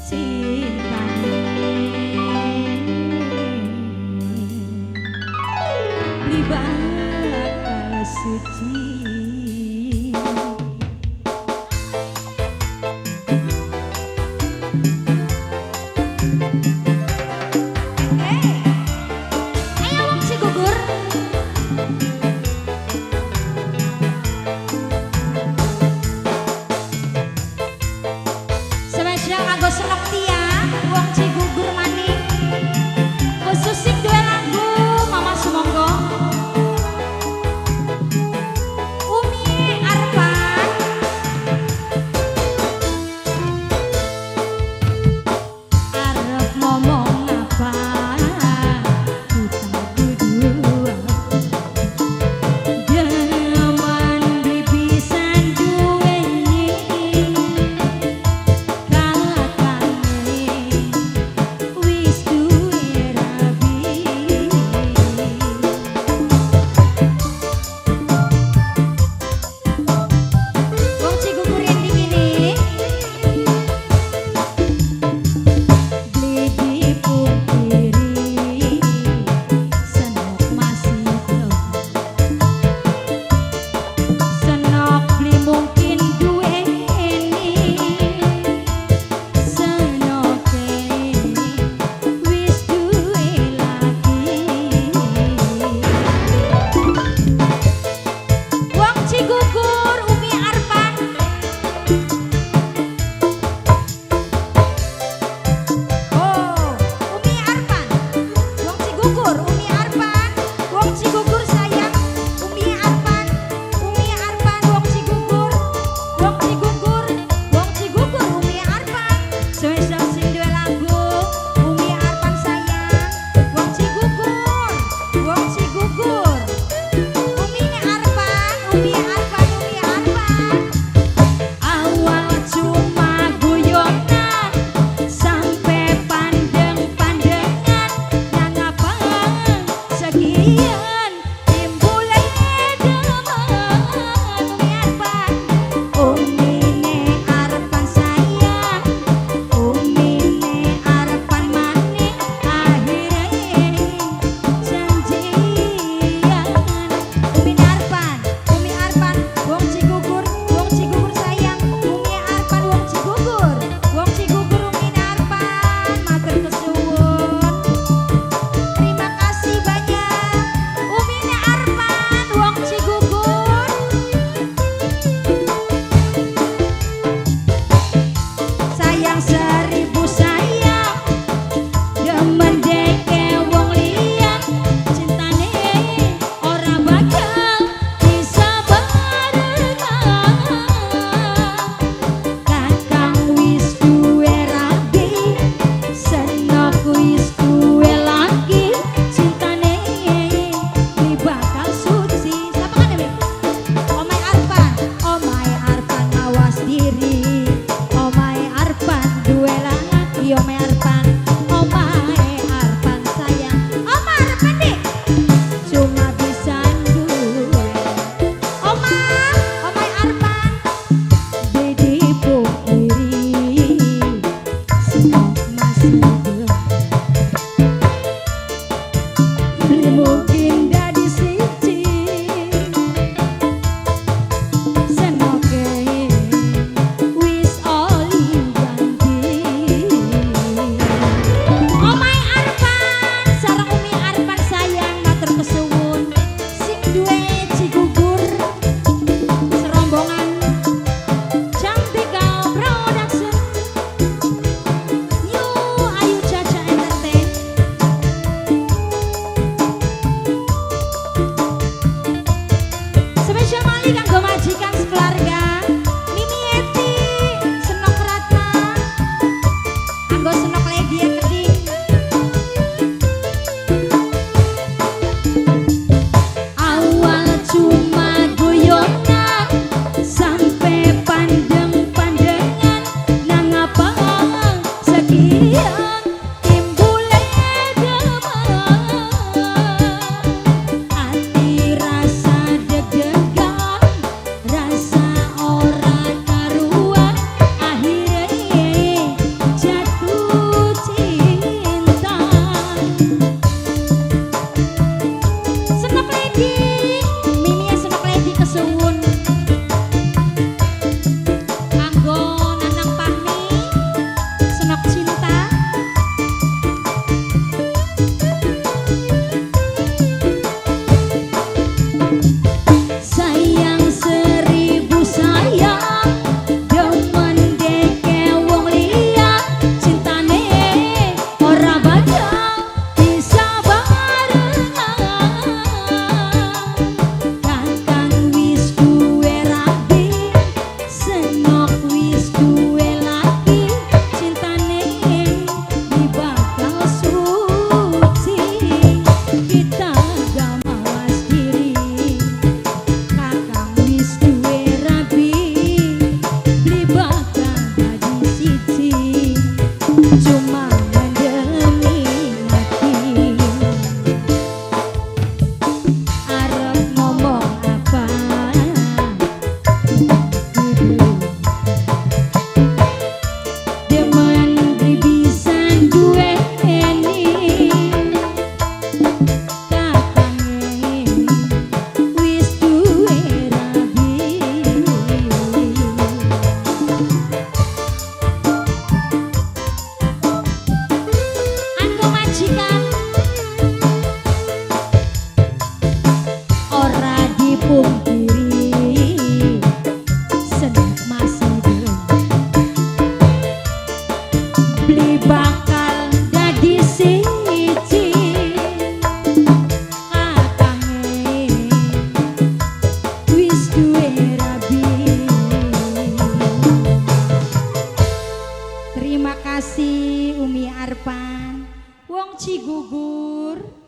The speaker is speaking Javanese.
Cintane beli bakal suci. Ayo wong Cigugur. Spesial kanggo Senok Tia, wong Cigugur maning. Khusus sing duwe lagu Mama Sumonggo. Umi Arpan. Arep ngomong apa? Kita berdua demen beli pisan duweni kakange wis duwe rabi. Wong Cigugur endi ngene? Beli dipungkiri senok masih belum senok beli mungkin duweni senoke wis duwe lagi. Wong Cigugur Umi Arpan. Oh, Umi Arpan. Wong Cigugur, Umi Arpan. Wong Cigugur sayang. Umi Arpan. Umi Arpan wong Cigugur. Wong Cigugur, wong Cigugur Umi Arpan. Spesial sing duwe lagu Umi Arpan sayang. Wong Cigugur, wong Cigugur. Umi Arpan, Umi Arpan, Umi Arpan. Awal cuma guyonan sampai pandeng-pandengan nang apa sekian timbule demen. Umi Arpan, Umine Arpan sayang, Umine Arpan maning akhire janjian. Umi Arpan, Umi Arpan, wong Cigugur sayang, Umi Arpan wong Cigugur, wong Cigugur Umi Arpan, matur kesuwun. Terima kasih banyak Umi Arpan wong Cigugur. Sayang seribu sayang, demen deke wong liya, cintane ora bakal bisa barengan. Kakang wis duwe rabi, senok wis duwe lagi, cintane beli bakal suci. Siapa kan Dewi? Omai Arpan, Omai Arpan awas diri, Omai Arpan duwe lagi, Omai Arpan, Omai Arpan sayang, Omai Arpan deh, cuma bisa duwe. Oma, Omai Arpan, bedi pungkiri, senok masih belum. Beli mungkin dadi siji senoke wis oli ganti. Omai Arpan sareng Umi Arpan sayang matur kesuwun sing duwe Cigugur serombongan Cantika Production New Ayu Caca Entertain. Spesial mali kanggo majikan sekeluarga Mimi Eti, Senok Ratna, kanggo Senok Ledia Keding. Awal cuma guyonan sampai pandeng-pandengan nang apa sekian timbule demen. Ati rasa deg-degan, rasa ora karuan, akhire jatuh. Cuma demi hati. Arep ngomong apa, kudu demen beli bisa duweni. Kakange wis duwe rabi. Anggo majikan ora dipungkiri, seneng masih beli bakal dadi siji. Kakange wis duwe rabi. Terima kasih, Umi Arpan, wong Cigugur.